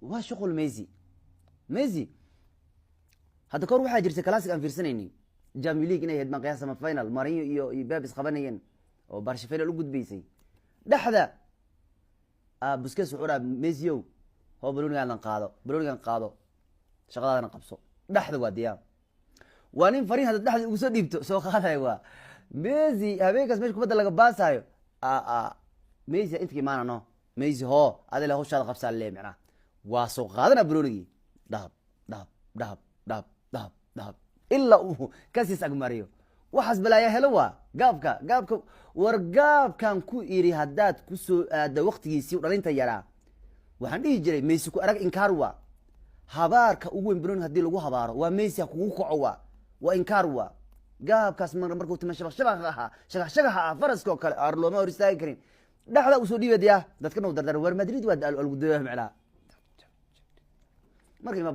Waa shuqul Messi. Messi hadda kahor waxaa jirta classic aan fiirsanayni, Champions League inay ahayd baan qiyaas ama final, Mourinho iyo Pep is qabanayeen oo Barca final u gudbaysay. Dhexda Busquets wuxuu dhaha: "Messi ow, hoo, baloonigaadan qaado, baloonigan qaado, shaqadaadana qabso." Dhexda waa diyaar, waa nin fariin hadda dhexda ugu soo dhiibto soo qaadayo. Waa Messi. Habeenkaas mesha kubadda laga baasaayo, Messi inta imaana, no, "Messi, hoo, adile hawshaada qabsaa," le macnaha waa soo qaadana baloonigii, dhahab, dhahab, dhahab, dhahab, dhahab, dhahab, ilaa uu kasiis agmariyo. Waxaas balaaya helo waa gaabka, gaabka. War gaabkan ku iri, haddaad kusoo aadda waktigiisii dhalinta yaraa, waxaan dhihi jiray Messi ku arag inkaar. Waa habaarka ugu weyn banooni. Hadii lagu habaaro waa Messi ha kugu kaco, waa inkaar. Waa gaabkaas markuu tima shabaq shabaq ahaa, shagax shagaxa ah, faraska oo kale aar, looma hor istaagi karin. Dhexda usoo dhiibadaya dadkana u dardar. War Madrid waa algudooya macnaha marka.